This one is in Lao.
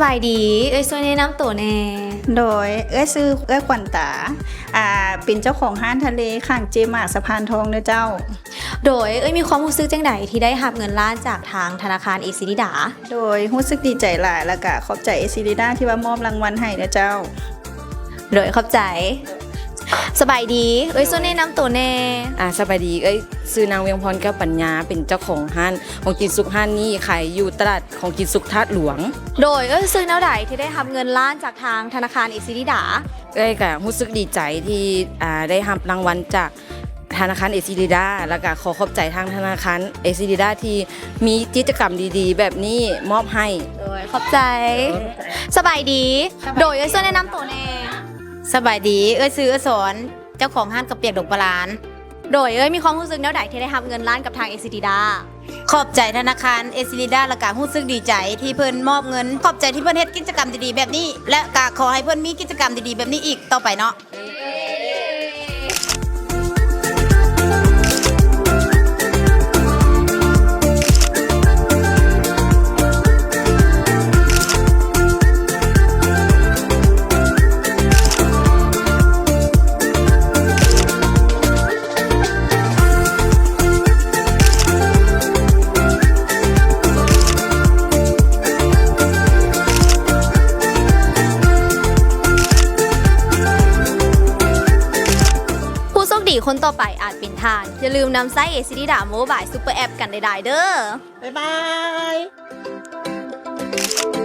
ສະບາຍດີ ເອື້ອຍຊ່ວຍແນະນຳໂຕແດ່. ໂດຍ ເອື້ອຍຊື່ເອື້ອຍຂວັນຕາ ອ່າ ເປັນເຈົ້າຂອງຮ້ານທະເລຂ້າງເຈມາກສະພານທອງເດີເຈົ້າ. ໂດຍ ເອື້ອຍມີຄວາມຮູ້ສຶກຈັ່ງໃດທີ່ໄດ້ຮັບເງິນລ້ານຈາກທາງທະນາຄານເອຊີລີດາ? ໂດຍ ຮູ້ສຶກດີໃຈຫຼາຍ ແລ້ວກະຂອບໃຈເອຊີລີດາທີ່ວ່າມອບລາງວັນໃຫ້ເດີເຈົ້າ. ໂດຍ ຂອບໃຈ. ສະບາຍດີ ເອື້ອຍຊ່ວຍແນະນຳໂຕແດ່. ອ່າ ສະບາຍດີ ເອື້ອຍຊື່ນາງວຽງພອນ ແກ້ວປັນຍາ ເປັນເຈົ້າຂອງຮ້ານຂອງກິນສຸກຮ້ານນີ້ ຂາຍຢູ່ຕະຫຼາດຂອງກິນສຸກທາດຫຼວງ. ໂດຍ ເອື້ອຍຮູ້ສຶກແນວໃດທີ່ໄດ້ຮັບເງິນລ້ານຈາກທາງທະນາຄານເອຊີລີດາ? ເອື້ອຍກະຮູ້ສຶກດີໃຈທີ່ ອ່າ ໄດ້ຮັບລາງວັນຈາກທະນາຄານເອຊີລີດາ ແລ້ວກະຂໍຂອບໃຈທາງທະນາຄານເອຊີລີດາທີ່ມີກິດຈະກຳດີໆແບບນີ້ມອບໃຫ້. ໂດຍ ຂອບໃຈ. ສະບາຍດີ. ໂດຍ ເອື້ອຍຊ່ວຍແນະນຳໂຕແດ່. ສະບາຍດີ ເອື້ອຍຊື່ເອື້ອຍສອນ ເຈົ້າຂອງຮ້ານເຂົ້າປຽກດົງປະລານ. ໂດຍ ເອື້ອຍມີຄວາມຮູ້ສຶກແນວໃດທີ່ໄດ້ຮັບເງິນລ້ານກັບທາງເອຊີລີດາ? ຂອບໃຈທະນາຄານເອຊີລີດາ ແລ້ວກະຮູ້ສຶກດີໃຈທີ່ເພິ່ນມອບເງິນ. ຂອບໃຈທີ່ເພິ່ນເຮັດກິດຈະກຳດີໆແບບນີ້ ແລະກະຂໍໃຫ້ເພິ່ນມີກິດຈະກຳດີໆແບບນີ້ອີກຕໍ່ໄປເນາະ. ຜູ້ໂຊກດີຄົນຕໍ່ໄປອາດເປັນທ່ານ. ຢ່າລືມນຳໃຊ້ເອຊີລີດາໂມບາຍຊຸບເປີແອັບກັນຫຼາຍໆເດີ້. ບາຍບາຍ.